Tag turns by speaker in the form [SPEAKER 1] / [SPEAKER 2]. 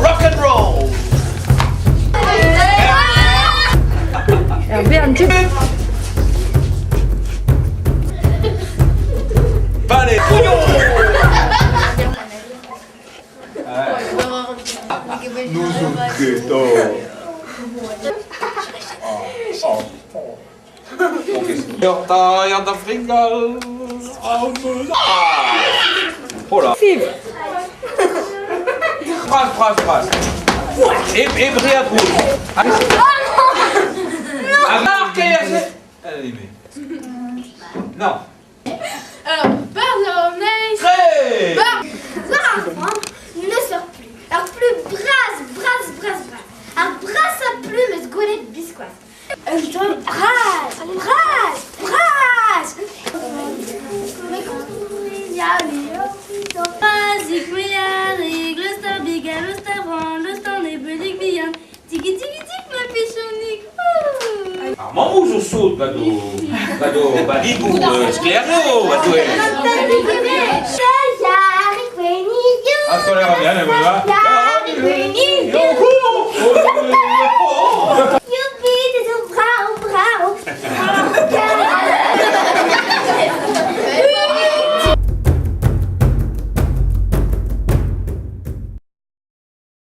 [SPEAKER 1] Rock and roll.
[SPEAKER 2] Ur bern tud.
[SPEAKER 1] Palais couillon. N'ouzon ket oh. Ya da fringal. Hola. Phrase, phrase, phrase. E, e brea Ah, Non.
[SPEAKER 3] Alors, pardon,
[SPEAKER 1] Très.
[SPEAKER 4] Ne sort plus. Alors plus brasse, brasse, brasse, brasse. Alors brasse à plume, ce goulet de biscoisse. Brasse, brasse, brasse.
[SPEAKER 1] Ar mammoù zo sot gant o, gant o baligoù sklaerioù, a doe. Ah,